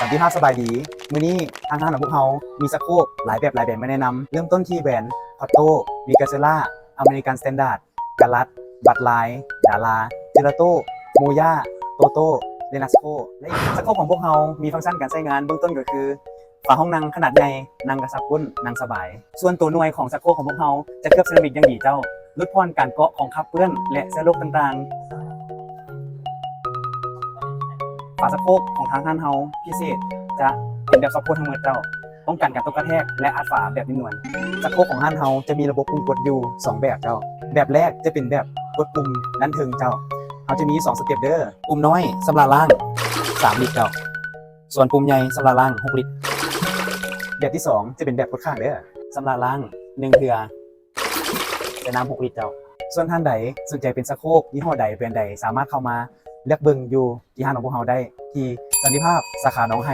ສັນຕິພາບສະບາຍດີ. ມື້ນີ້ທາງຮ້ານຂອງພວກເຮົາມີຊັກໂຄກຫຼາຍແບບຫຼາຍແບຣນມາແນະນຳ. ເລີ່ມຕົ້ນທີ່ແບຣນ Hotto, Migazella, American Standard, Galax, Bud Light, Dara, Gelato, Moya, Toto, Renasco ແລະ ຊັກໂຄກຂອງພວກເຮົາມີຟັງຊັນການໃຊ້ງານເບື້ອງຕົ້ນກໍຄື ຝາຫ້ອງນັ່ງຂະໜາດໃຫຍ່, ນັ່ງກະຊັບກົ້ນ, ນັ່ງສະບາຍ. ສ່ວນຕົວໜ່ວຍຂອງຊັກໂຄກຂອງພວກເຮົາຈະເກືອບເຊຣາມິກຢ່າງດີເຈົ້າ, ຫຼຸດຜ່ອນການເກາະຂອງຄາບເປື້ອນ ແລະ ເຊື້ອໂລກຕ່າງໆ. ຝາຊັກໂຄກຂອງທາງຮ້ານເຮົາພິເສດຈະເປັນແບບຊອບໂຄດທັງໝົດເຈົ້າ, ປ້ອງກັນການຕົກກະແທກ ແລະ ອັດຝາແບບນຸ້ມນວນ. ຊັກໂຄກຂອງຮ້ານເຮົາຈະມີລະບົບປຸ່ມກົດຢູ່ສອງແບບເຈົ້າ. ແບບແລກຈະເປັນແບບກົດປຸ່ມດ້ານເທິງເຈົ້າ. ເຮົາຈະມີສອງສະເຕັບເດີ້. ປຸ່ມນ້ອຍຊຳລະລ້າງສາມລິດເຈົ້າ. ສ່ວນປຸ່ມໃຫຍ່ຊຳລະລ້າງຫົກລິດ. ແບບທີສອງຈະເປັນແບບກົດຂ້າງເດີ້, ຊຳລະລ້າງໜຶ່ງເທື່ອ ໃສ່ນ້ຳຫົກລິດເຈົ້າ. ສ່ວນທ່ານໃດສົນໃຈເປັນຊັກໂຄກຍີ່ຫໍ້ໃດ ແບຣນໃດ ສາມາດເຂົ້າມາເລືອກເບິ່ງຢູ່ທີ່ຮ້ານຂອງພວກເຮົາໄດ້ ທີ່ສັນຕິພາບ ສາຂາໜອງໄຮ.